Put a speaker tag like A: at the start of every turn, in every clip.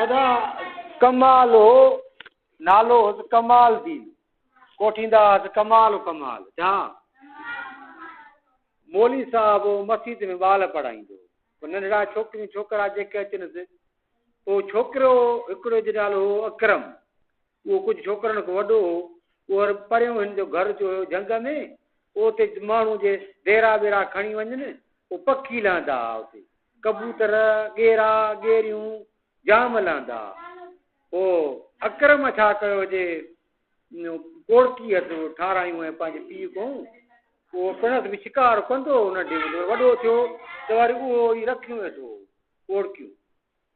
A: ادا ڪمال هو، نالو هوس ڪمال دين، ڪوٺيندا هئس ڪمال ڪمال. ڇا مولوي صاحب هو، مسيت ۾ ٻال پڙهائيندو هو. پوء ننڍڙا ڇوڪريون ڇوڪرا جيڪي اچنس، پوء ڇوڪرو هڪڙو جو نالو هو اڪرم، اهو ڪجهه ڇوڪرن کان وڏو هو. اهو هر پريون هن جو گهر جو هيو جهنگ ۾، پوء اتي ماڻهو جي ديرا ٻيرا کڻي وڃن، پوء پکي لهندا ها اتي، ڪبوتر، ڳيرا، ڳيريون جام لهندا ها. پوء اڪرم ڇا ڪيو جي ڪوڙڪي هٿ ٺارايون ۽ پنهنجي پيء کان اهو پڻس به شڪار ڪندو هو ننڍي هوندي، وڏو ٿيو ته وري اهو ئي رکيون ويٺو هو ڪوڙڪيون.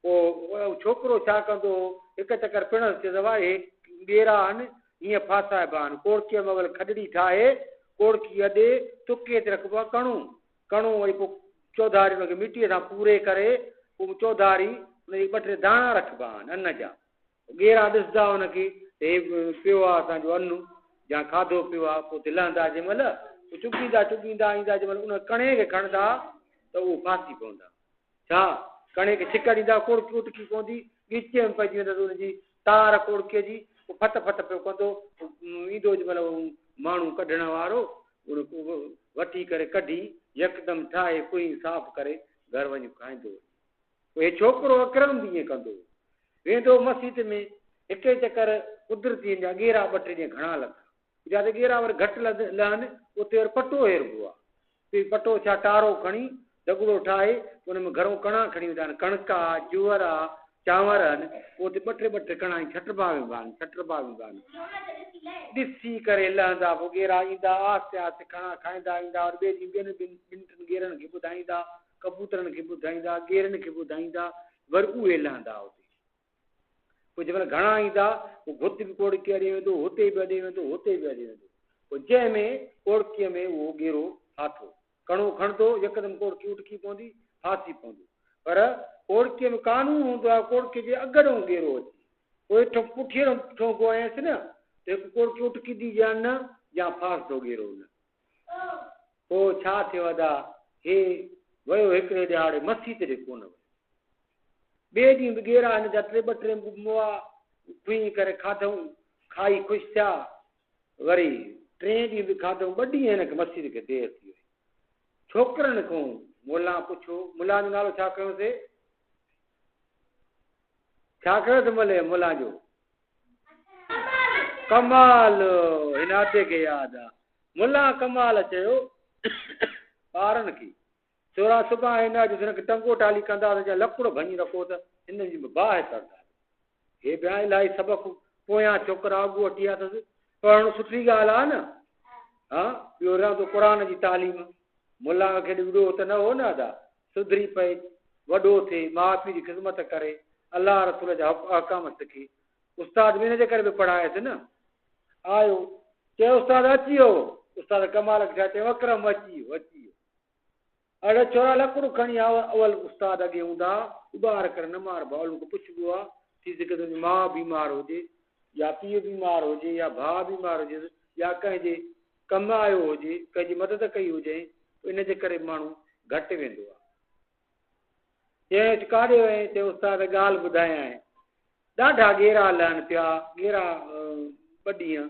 A: پوء ڇوڪرو ڇا ڪندو هو، هڪ چڪر پڻس چيس، وا اهي ڳيرا آهن، هيئن ڦاسائبا آهن. ڪوڙڪيء ۾ اول کڏڙي ٺاهي، ڪوڙڪي اڏي، تڪي تي رکبو آهي ڪڻو. ڪڻو وري پوء چوڌاري ان کي مٽيء سان پوري ڪري، پوء چوڌاري ان جي ٻه ٽي داڻا رکبا آهن ان جا. ڳيرا ڏسندا ان کي ته هي پيو آهي اسان جو ان يا کاڌو پيو آهي، پوء اتي لهندا جنهن مهل، پوء چڳيندا چڳيندا ايندا، جنهن مهل ان ڪڻي کي کڻندا ته اهو ڦاسي پوندا. ڇا ڪڻي کي ڇڪ ڏيندا، ڪوڙڪي اٽڪي پوندي، ڳچيء ۾ پئجي ويندس ان جي تار ڪوڙڪيء جي، پوء ڦت ڦت پيو ڪندو، پوء ايندو جنهن مهل اهو ماڻهو ڪڍڻ وارو، ان وٺي ڪري ڪڍي، يڪدم ٺاهي ڪوهي صاف ڪري گهر وڃي کائيندو وڃي. پوء هي ڇوڪرو اڪرم به ائين ڪندو هو. ويندو هو مسيت ۾، هڪ چڪر قدرتي هن جا ڳيرا ٻه ٽي ڏينهن گهڻا لٿا. جاتي ڳيرا وري گهٽ لهن، اتي وري پٽو هيربو آهي. پوء پٽو ڇا ٽارو کڻي، دڳڙو ٺاهي، ان ۾ گهرون ڪڻا کڻي ويندا آهن. ڪڻڪ آ، جوئر آ، چانور آهن. پوء اتي ٻه ٽي ٻه ٽي ڪڻا ائين ڇٽبا ويندا آهن، ڇٽبا ويندا آهن. ڏسي ڪري لهندا، پوء ڳيرا ايندا، آهستي آهستي ڪڻا کائيندا ايندا، وري ٻئي ڏينهن ٻين ٻن ٻن ٽن ڳيرن کي ٻڌائيندا، ڪبوترن کي ٻڌائيندا، ڳيرن کي ٻڌائيندا، وري اهي لهندا اتي. پوء جنهن مهل گهڻا ايندا، پوء گهت به ڪوڙڪي اڏي ويندو، هتي به اڏي ويندو، هتي به اڏي ويندو. پوء جنهن ۾ ڪوڙڪيء ۾ اهو ڳيرو ڦاٿو، ڪڻو کڻندو، يڪدم ڪوڙڪي اٽڪي پوندي، ڦاسي پوندو. پر ڪوڙڪيء ۾ قانون هوندو آهي، ڪوڙڪيء جي اڳ ڏانهن ڳيرو اچي، پوء پٺيء ڏانهن ٺونگو هنيس نه، ته هڪ ڪوڙڪي اٽڪيندي يا نه، يا ڦاسندو ڳيرو نه. پوء ڇا ٿيو ادا، هي ويو هڪڙي ڏهاڙي مسيت ڏي ڪونه ويو. ٻئي ڏينهن به ڳيرا هن جا ٽي ٻه ٽي مئا ڦيهه ڪري کاڌئون، کائي خوش ٿيا. وري ٽئين ڏينهن به کاڌئون، ٻه ڏينهن هن کي مسيت کي دير ٿي وئي. ڇوڪرن کان ملان پڇيو، ملان جو نالو ڇا ڪيوسي؟ ڇا ڪيوسي ملي ملان جو؟ ڪمال هن ادي کي ياد آ. ملان ڪمال چيو، ٻارن کي سورا سڀاڻي نه اڄ هن کي ٽنگو ٽالي ڪنداسين جا لڪڙ ڀڃي رکو ته هن جي به باهه ترنداسين. هي بيان الاهي سبق پويان ڇوڪرا اڳ وٺي آيا اٿس. پڙهڻ سٺي ڳالهه آ نه. ها ٻيو رهندو قرآن جي تعليم. ملان کي ڏوهه ته نه هو نه ادا. سڌري پئي، وڏو ٿئي، ماء پيء جي خدمت ڪري، الله رسول جا احڪام سکي. استاد به ان جي ڪري پيو پڙهائيس نه. آيو، چيو استاد اچي ويو. استاد ڪمال کي ڇا چيو اڪرم اچي ويو، اچي ويو. اڙي ڇورا لڪڙ کڻي آ، اول استاد اڳي هوندا ها، اٻار ڪري نه ماربا، اول ان کي پڇبو آ، ٿي سگهي ٿو ان جي ماء بيمار هجي يا پيء بيمار هجي يا ڀاء بيمار هجيس يا ڪنهن جي ڪم آيو هجي، ڪنهن جي مدد ڪئي هجئين، ان جي ڪري به ماڻهو گهٽ ويندو آ. چيائينس ڪاڏي وئين؟ چيائين استاد ڳالهه ٻڌايانء. ڏاڍا ڳيرا لهن پيا، ڳيرا ٻه ڏينهن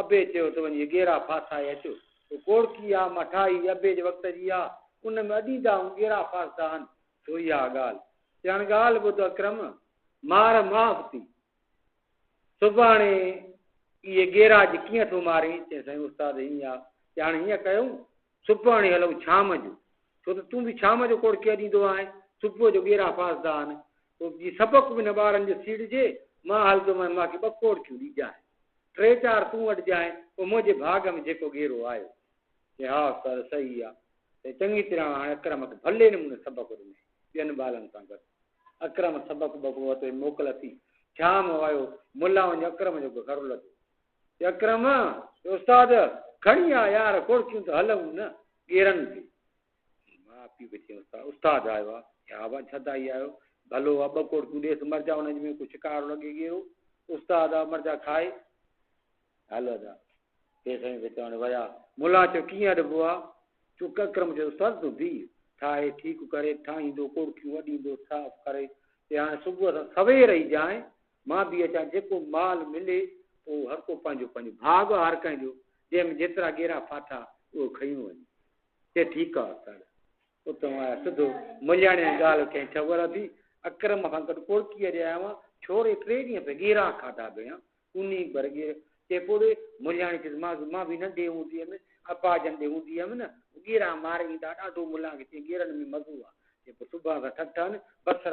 A: ابي چيو ته وڃي ڳيرا ڦاسائي اچ. پوء ڪوڙڪي آ، مان ٺاهي ابي جي وقت جي آ، ان ۾ اڏيندا آهيون ڳيرا ڦاسدا آهن. سو اها ڳالهه. چيائين هاڻي ڳالهه ٻڌ اڪرم، مار معاف ٿي. سڀاڻي اهي ڳيرا جي ڪيئن ٿو مارين؟ چيائين سائين استاد هيئن آ. چيائين هاڻي هيئن ڪيون، سڀاڻي هلون شام جو، ڇو ته تون به شام جو ڪوڙڪي اڏيندو آهين، صبح جو ڳيرا ڦاسدا آهن، پوء جي سبق به نه ٻارن جو سيڙجي، مان هلندومانء، مان کي ٻه ڪوڙڪيون ڏجانء، ٽي چار تون اڏجانء، پوء منهنجي ڀاڳ ۾ جيڪو ڳيرو آيو. چيائين ها استاد صحيح آ. چيائين چڱي طرح هاڻي اڪرم کي ڀلي نموني سبق ڏنائين، ٻين ٻالن سان گڏ. اڪرم سبق بڪ ورتو ۽ موڪل ٿي. شام آيو، ملا وڃي اڪرم جو گهر لڌو. چي اڪرم، چي استاد، کڻي آ يار ڪوڙڪيون ته هلون نه ڳيرن تي. ماء پيء به چيائين استاد، استاد آيو آ. چي ها با ڇدائي آيو، ڀلو آ، ٻه ڪوڙڪيون ڏيس مرجا انهن ۾ ڪو شڪارو لڳي ڳيرو، استاد آ مرجا کائي. هل ادا. چي سائين به چوڻ ويا. ملان چيو ڪيئن اڏبو آ؟ چوڪ اڪرم چيو استاد تون بيهه. ٺاهي ٺيڪ ڪري ٺاهيندو ڪوڙڪيون اڏيندو صاف ڪري. چي هاڻي صبح سان سوير ئي جانء، مان به اچان، جيڪو مال ملي پوء هر ڪو پنهنجو پنهنجو ڀاڳ آ هر ڪنهن جو، جنهن ۾ جيترا ڳيرا ڦاٿا اهو کنيو وڃي. چي ٺيڪ آ استاد. اتان آيا سڌو ملياڻي جي ڳالهه ڪنهن خبر اٿي، اڪرم کان گڏ ڪوڙڪيء ڏي آيو آهيان، ڇوري ٽي ڏينهن پئي ڳيرا کاڌا ڀيڻا، ڪوني پر ڳير. چي پوء ڏي، ملياڻي چيس مان مان به ننڍي هوندي هيم، ابا جن ڏي هوندي هيم نه، ڳيرا ماري ايندا، ڏاڍو ملان کي چيائين ڳيرن ۾ مزو آ. چي پوء سڀان کان ٺٺن، بصر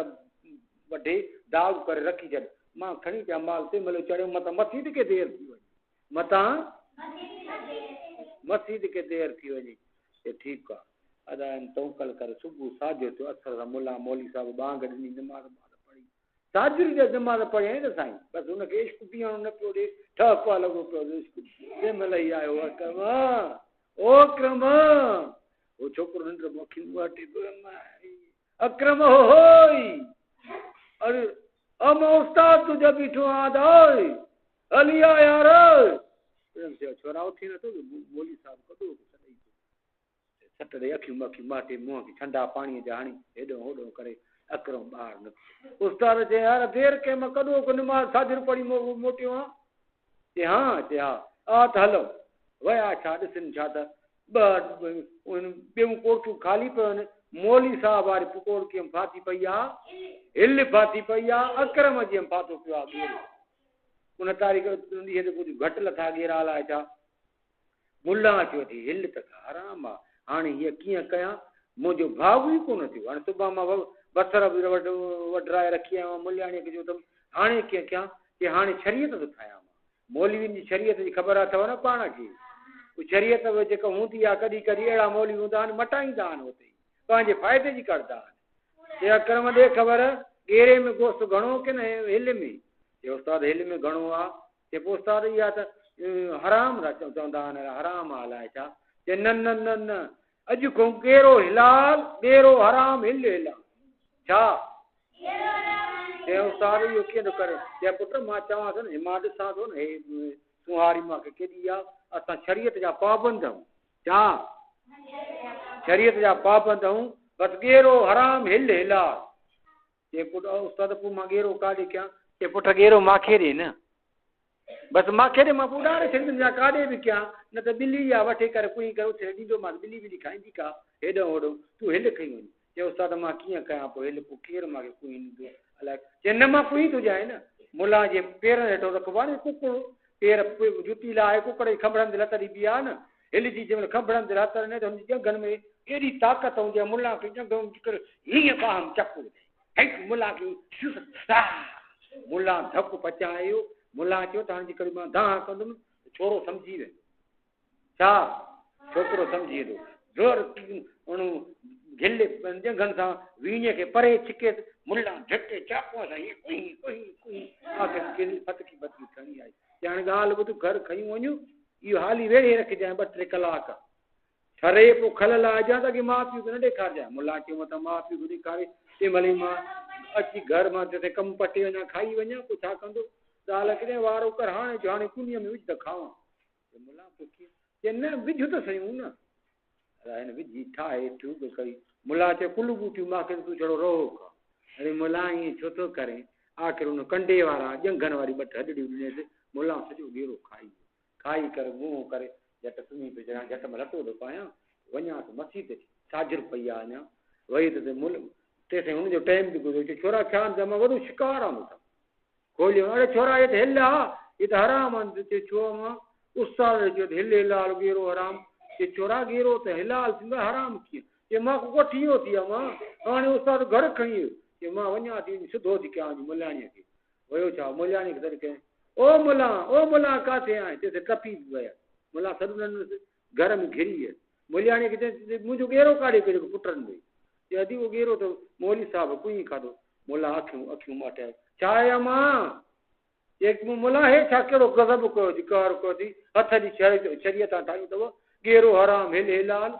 A: وڍي داغ ڪري رکي ڇڏ. مان کڻي پيا مال تنهن مهل چڙهيم متان مسيت کي دير ٿي وڃي. متان مسيت کي دير ٿي وڃي. چي ٺيڪ آ. ادا هن توڪل ڪري صبح ساجهر ٿيو اسر سان ملان مولوي صاحب ٻانگ ڏني نماز ٻاز پڙهي. ساجهر جا نماز پڙهيائين ته سائين بس هن کي عشق بيهڻ نه پيو ڏي ٺهه پهه لڳو پيو هوس عشق. تنهن مهل ئي آيو اڪرم او اڪرم هو ڇوڪرو ننڊ مان اکيون ٻهٽي پيو اڪرم هو هوئي اڙي او مان استاد تنهنجو بيٺو آهيان ادا اوئي هلي آ يار پڻس چيو ڇورا اٿي نٿو مولوي صاحب ڪڏو سڏئي ٿو سٽ ڏئي اکيون مکيون مهٽي منهن کي ڇنڊا پاڻيء جا هڻي هيڏهون هوڏهون ڪري اڪرم ٻاهر نڪتو. استاد چيائين، يار دير ڪيم ڪڏهوڪو نماز ساجهر پڙهي موٽيو آهيان. چي ها، چي ها، آ ته هلون. ويا ڇا ڏسن ڇا ته ٻه ٻيون ڪوڙڪيون خالي پيون آهن. مولوي صاحب واري ڪوڙڪيء ۾ ڦاٿي پئي آ، هل ڦاٿي پئي آ، اڪرم جي ۾ ڦاٿو پيو آ ڳيرو. ان تاريخ ڏينهن تي ڪجهه گهٽ لٿا ڳيرا الائي ڇا. ملان چيو ٿي، هل ته ڪا حرام آ، هاڻي هيء ڪيئن ڪيان؟ منهنجو ڀاڳ ئي ڪونه ٿيو. هاڻي سڀان مان بصر به وڍرائي رکي آيو آهيان، ملياڻيء کي چيو اٿم، هاڻي ڪيئن ڪيان؟ چي، هاڻي شريعت ٿو ٺاهيان مان. مولوين جي شريعت جي خبر اٿئو نه پاڻ کي؟ اها شريعت به جيڪا هوندي آ، ڪڏهن ڪڏهن اهڙا مولوي هوندا آهن، مٽائيندا آهن اتي ئي، پنهنجي فائدي جي ڪڍندا آهن. چي، اڪرم ڏي خبر، ڳيري ۾ گوشت گهڻو ڪين هل ۾؟ چي، استاد هل ۾ گهڻو آ. چي پوء استاد اها ته حرام ٿا چوندا آهن حرام آ الائي ڇا؟ چي نه نه نه نه اڄ کان ڳيرو حلال ٻيرو حرام هل حلال ڇا؟ چي استاد اهو ڪيئن ٿو ڪري؟ چي پٽ مان چوان ٿو نه مان ڏسان ٿو نه هي سونهاري مان کي ڪيڏي آ اسان شريعت جا پابند آهيون ڇا؟ شريعت جا پابند آهيون بس ڳيرو حرام هل حلال چي پٽ استاد پوء مان ڳيرو ڪاڏي ڪيان؟ چي پٽ ڳيرو ماکي ڏي نه. بس ماکي ڏي مان پوء اڏاري ڇڏيندم يا ڪاڏي به ڪيان نه ته ٻلي يا وٺي ڪري ڪوئين ڪري اٿلي ڏيندومانس ٻلي ٻلي کائيندي ڪا هيڏانهن هوڏانهن تون هل کئي وڃ. چي استاد مان ڪيئن ڪيان پوء هل پوء ڪير مان کي ڪوئين ڏيندو الائي چي نه مان ڪوئين ٿو ڏيانء نه ملان جي پيرن هيٺو رکبو آهي نه ڪڪڙ پير جتي لاهي ڪڪڙ جي کنڀڙن تي لت ڏبي آهي نه هل جي جنهن مهل کنڀڙن تي لت ڏني ته هن جي ڄنگهن ۾ ايڏي طاقت هوندي آهي ملان کي ڄنگهه ۾ ڪري هيئن ٻانهن ۾ چڪو ڏئي هيٺ ملان کي ملان ڌڪ پچايو ملان چيو ته هاڻي جيڪڏهن مان دانهن ڪندم ته ڇورو سمجهي ويندو ڇا ڇوڪرو سمجهي ويندو زور ان گهلي ڄنگهن سان ويڻي کي پري ڇڪيس ملان جهٽ چاقوء سان هيئن ڪوهي ڪوهي ڪوهي آخر گهلي ڦتڪي ڦتڪي کڻي آئي چي هاڻي ڳالهه ٻڌ گهر کنيون وڃون اهو حالي ويڙهي رکجانء ٻه ٽي ڪلاڪ ٺري پوء کل لاهجان ته اڳي ماء پيء کي نه ڏيکارجانء. ملان چيو متان ماء پيء کي ڏيکاري تنهن مهل ئي مان اچي گهر مان جتي ڪم پٽي وڃان کائي وڃان پوء ڇا ڪندو؟ زال کي چيائين وارو ڪر هاڻي جو هاڻي ڪنيء ۾ وجهه ته کاوان. چي ملان پوء ڪيئن؟ چي نه وجهه ته سهيون نه. ادا هن وجهي ٺاهي ٺوڳ ڪئي. ملان چيو ڪل ٻوٽيون مان کي ته تون ڇڙو رهو کاء. اڙي ملان ائين ڇو ٿو ڪرين؟ آخر ان ڪنڊي وارا ڄنگهن واري ٻه ٽي هڏڙيون ڏنيس. ملان سڄو ڳيرو کائي ويو. کائي ڪري منهن ڪري جهٽ سمهي پيو چيائين جهٽ مان لٽو ٿو پايان وڃان ٿو مسيت ڏي ساجهر پئي آ اڃا وئي ته مل تيسين هن جو ٽائيم به گذريو چي ڇورا ڇا آندو مان وڏو شڪار آندو اٿم کوليو اڙي ڇورا هي ته هل آ هي ته حرام آ چي ڇو امان استاد چيو ته هل حلال ڳيرو حرام چي ڇورا ڳيرو ته حلال ٿيندو حرام ڪيئن چي مان ڪو ڪوٺي ويو ٿي امان هاڻي استاد گهر کڻي ويو چي مان وڃان ٿي سڌو ٿي ڪيان ملياڻيء کي ويو ڇا؟ ملياڻيء کي سڏ ڪيائين، او ملان! او ملان! ڪاٿي آهين؟ تيسين ٽپي به ويس. ملان سڏ نه ڏنس. گهر ۾ گهري ويس. ملياڻيء کي چيائين، منهنجو ڳيرو ڪاڏي ڪيو جيڪو پٽن ڏئي؟ چي، ادي اهو ڳيرو ته مولوي صاحب ڪوئين کاڌو. ملان اکيون اکيون ماٺايو، ڇا آهي امان؟ چي، ملان هي ڇا ڪهڙو غضب ڪيو اٿي، قهر ڪيو اٿي، هٿ جي ڇريء تان ٺاهيون اٿو، ڳيرو حرام هل حلال.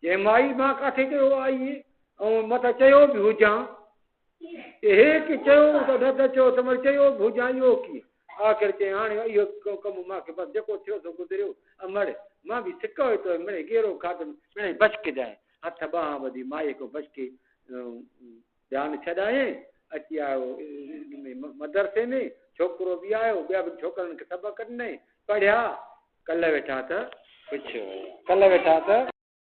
A: چي، مائي مان ڪاٿي چيو آهي ۽ متان چيو به هجان. هي ڪي چيو ته نه ته چيو ته مڙ چيو به هجان اهو ڪيئن؟ آخر چيائين هاڻي اهو ڪم مان کي بس جيڪو ٿيو سو گذريو امڙ مان به سڪ هئي تو مڙئي ڳيرو کاڌم مڙئي بشڪجانء هٿ ٻانهن ٻڌي مائيء کان بشڪي جان ڇڏايائين. اچي آيو مدرسي ۾، ڇوڪرو به آيو، ٻيا به ڇوڪرن کي سبق ڏنائين، پڙهيا، ڪلهه ويٺا ته پڇيو، ڪلهه ويٺا ته.